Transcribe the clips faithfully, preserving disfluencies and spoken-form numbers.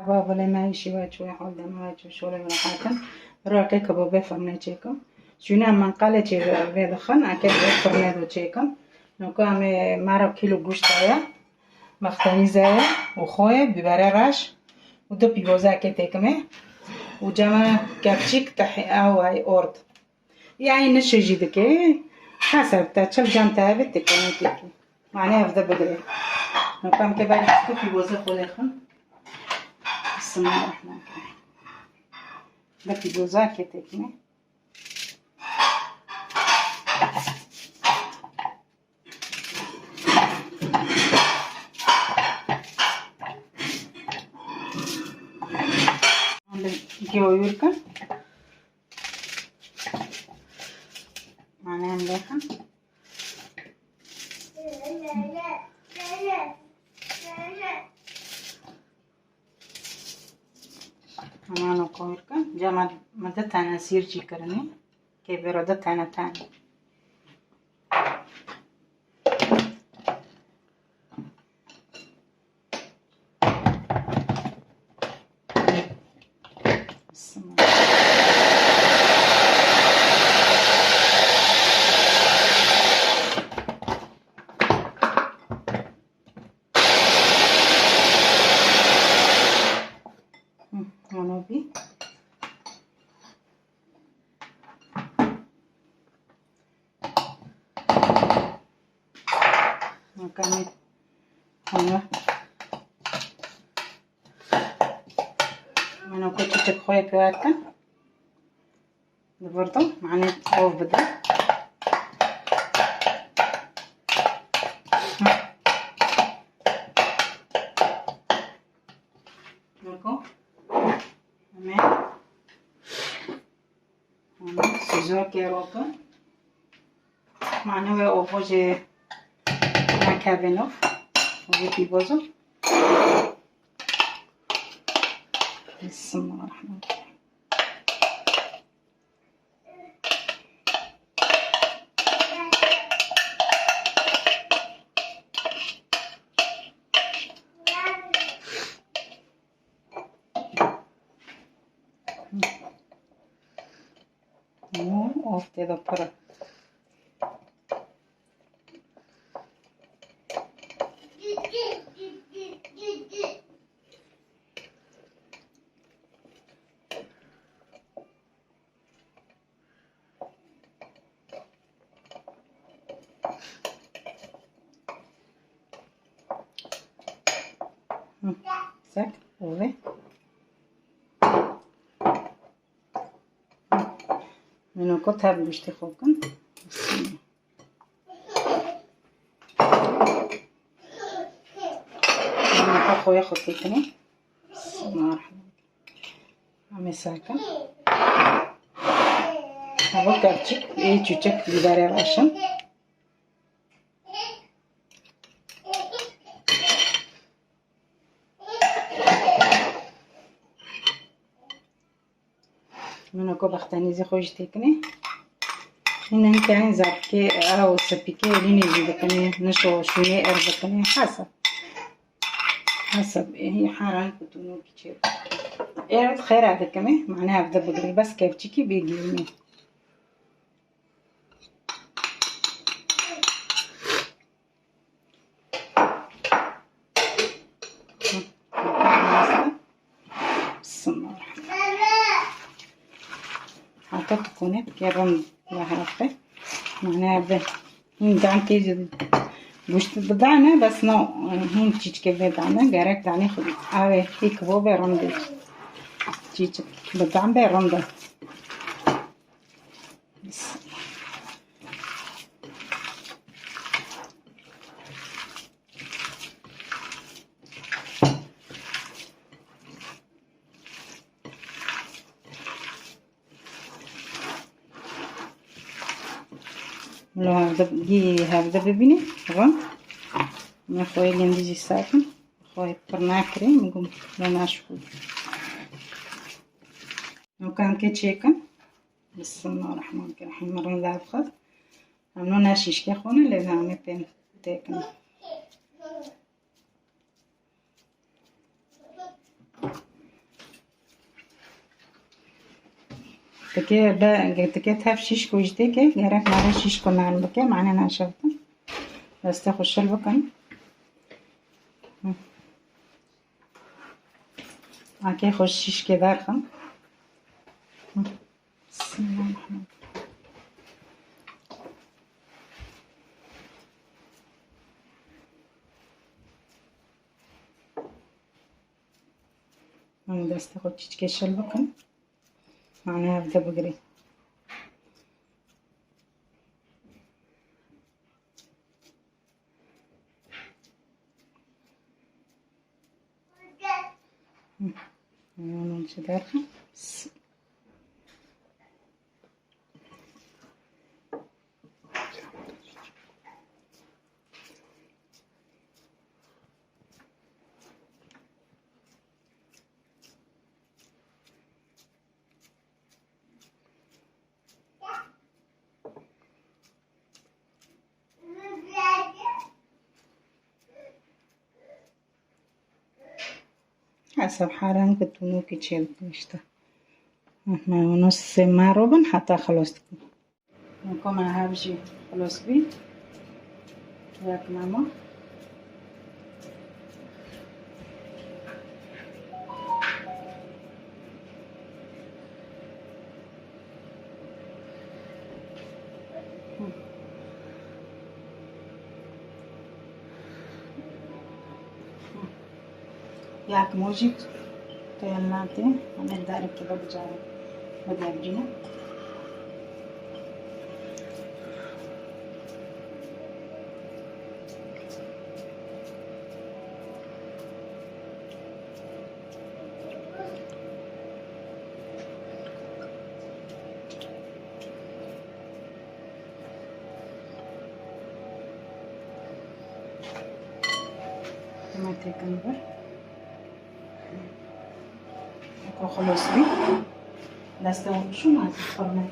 Ba, belê me şîva çûye, hol deme we çû, şolê we hatin. Biro eke kebabê firnê çêkim. Şûne em menqelê çê vê dixin, eke vê firnê do çêkim. Noko em ê mero kîlo goşt heye, mextenîze ye û xo ye, bîberê reş û du pîvoza eke têkimê û cema kevçîk tehî ew ay ord. Yanî nişê jî dike. Hesab te çil cem te hebe têkine têkî. Mane ev de bigire. Nokam ke ber tu pîvoza xo lêxin. Bismillahirrahmanirrahim. De pîvoza ke têkine. Hande geoyurka. Mane em lêxin. Heman o koyurka. Cema me de tane sîr çî kirinî. Kê bêro de tane tane. Hı, onu bir. Bakalım. Onu. Onu küçücük koyup verdim. Vurdum. Mane ov bide. Niko. Hemen. Hemen. Süzüyor ki roka. Mane ve ovo jê nakevin ov. Ovo pîvozo. Bismillahirrahmanirrahim. Of, tê de pir e. Hı, sek, ove. Min û ku tev goştê xwe bikin. Min û ku xwe xwe têkine. Bismillahirrahmanirrahim. Em ê seke. Hava kevçik, ê çûçik bîberê reşin. Min oko bextenîzî xwe jî têkinê. Hîn hin kerên zerkê ew sepîkê lînê jî dikinê, nişo şûnê er dikinê. Hesab. Hesab. Hî heran ku tu nokî çê. Ê xêra dikimê, mane ev de bigirî. Bes kevçikî bê gînî. Hata tu kone ke rin ve herape. Mane ev de. Hîn dan tê goşt bidane, bes no, hîn çîçke vê dane, gerek danê xwe. Avê hîk bo be rin de. Çîçik bidan be rin de. Lo hevde, gî hevde bibîne, rin. Min xwe yê gindî jî sakin. Xwe pir nakirî, min gum lo naşku. Nokan ke çêkin. Bismillahirrahmanirrahim. Rin lafxat. Em no ne şîşkê xwe ne, lê em ê pê têkin. Tike be, tike tev şîşko jî têke, gerek mare şîşko nan bike, mane naşewtin. Destê xwe şil bikin. Hı. Akê xwe şîşkê derxin. Hı. Bismillahirrahmanirrahim. Em destê xwe çîçkê şil bikin. Mane hevde bigirî. Hı. Onu çi derxin? Hesab halen ku tunûkî çê dikin işte. Me û nus sê me robin heta xilos dikin. Niko me hev jî xilos bî. Wek mema. Yak mojî têl nate, em ê darê ki bicarê bidebrîne. Hemen têkin bir. Ko xelos bî. Destê wan şûna firne.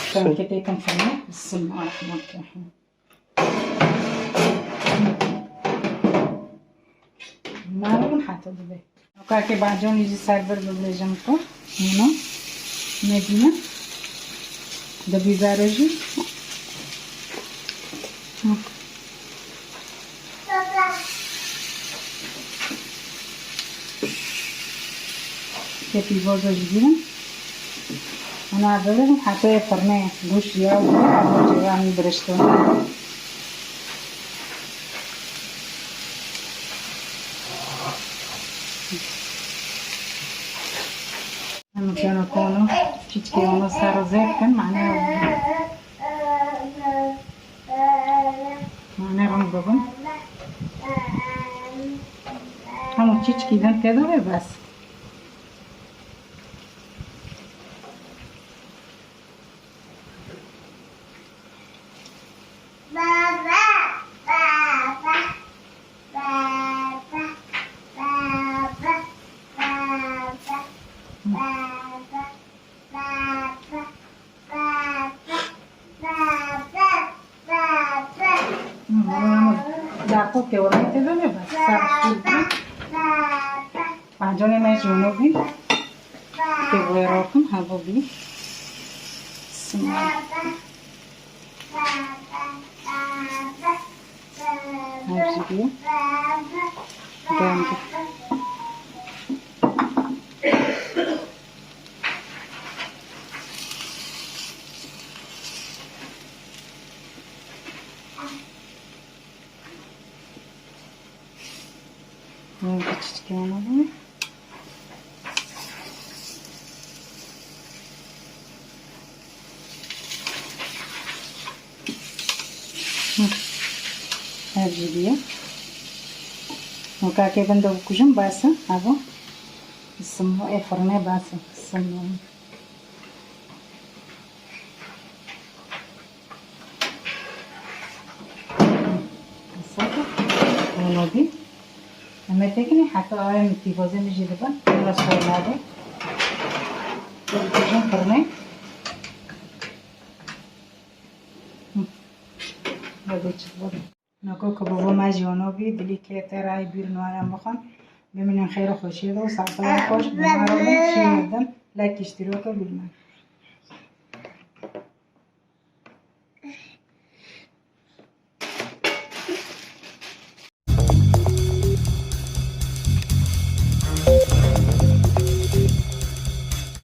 Şûn. Têkin firne. Bismillahirrahmanirrahim. Mare heta dibe. Nokakê baconî jî ser vir bibêjim ku hîno nedîne. Di bîbero jî. Hı. Kepî bozo jî bînin. Ona birin heta firnê goşt ya û hema ceyranî biriştin. Em keno kono çîçkê û ser zêr kin, mane mane rind bibin. Hemû çîçkî din tê de bê bes. Hı, Daqo ke were tê de ne bes. Sar şûr. Bacanê me jî wino bî. Tê wê rotin hebo bî. Sima. Her jî bî. Rengî. Rengî çiçkî ana bû. Hı. Ev jî bîye. Nokakê bin de bikujim bes e. Havo. Simo ê firnê bes e. Simo. Sata. Ono bî. Em ê têkinî heta em pîvazê min jî dibin. Biraz soynabe. Dibijin firnê. Hı. Hadi çık bak. Noko ku bi bo me jî ono bî, dilî kê te rayî bîr nû em bixwin. Bimînin xêr û xweşiyê de û saxlama xweş, bi me re bin, şîr din. Like, îştîraka bînin.